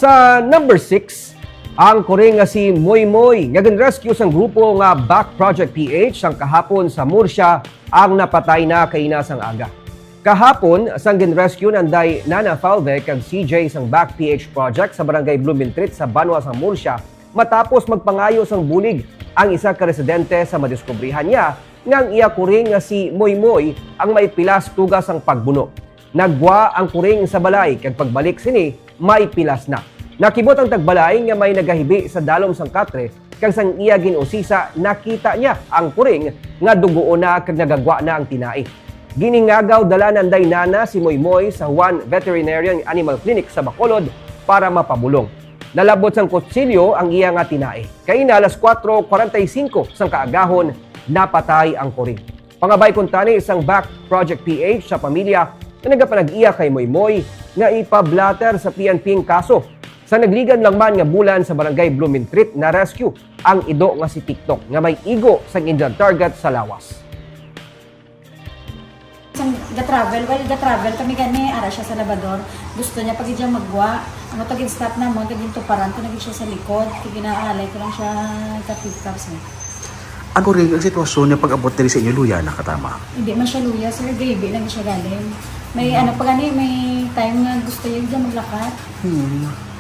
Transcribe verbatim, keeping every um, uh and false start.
Sa number six, ang kuring nga si Moy Moy nga gin-rescue sang grupo nga Back Project P H sang kahapon sa Murcia ang napatay na kaina sang aga. Kahapon, sang gin-rescue nanday Nana Falve kag C J sang Back P H Project sa Barangay Blumentritt sa banwa sang Murcia, matapos magpangayo sang bulig ang isa ka residente sa madiskubrihan niya nga ang iya kuring nga si Moy Moy ang may pilas tuga sang pagbuno. Naggwa ang kuring sa balay kag pagbalik sini may pilas na. Nakibot ang tagbalay nga may nagahibi sa dalom sang katre kag sang iya gin-usisa nakita niya ang kuring nga dugoon na kag nagagwa na ang tinai. Giningagaw dala nanday Nana si Moy Moy sa Juan Veterinarian Animal Clinic sa Bacolod para mapabulong. Nalabot sang kutsilyo ang iya nga tinai. Kaina alas kuwatro kuwarenta y singko sang kaagahon, napatay ang kuring. Pangabay kuntani sang Back Project P H sa pamilya nga nagapanag-iya kay Moy Moy nga ipa-blotter sa P N P ang kaso. Sa nagligan lang man nga bulan sa Barangay Blumentritt, na-rescue ang ido nga si TikTok nga may igo sang Indian target sa lawas. Sang ga-travel, well, ga-travel kami gani, ara siya sa Labador. Gusto niya pag siya magwa. Ang to gin-stop namon, kag gintuparan ko na gid siya sa likod. Kay ginaalay ko lang siya ka pick-up, sir. Ang kuring ang sitwasyon niya pag-abot diri sa inyo, luya na katama? Hindi man siya luya, sir. Gaibi lang siya galing. May ano pa gani, may time nga gusto niya dyan maglakat. Hmm.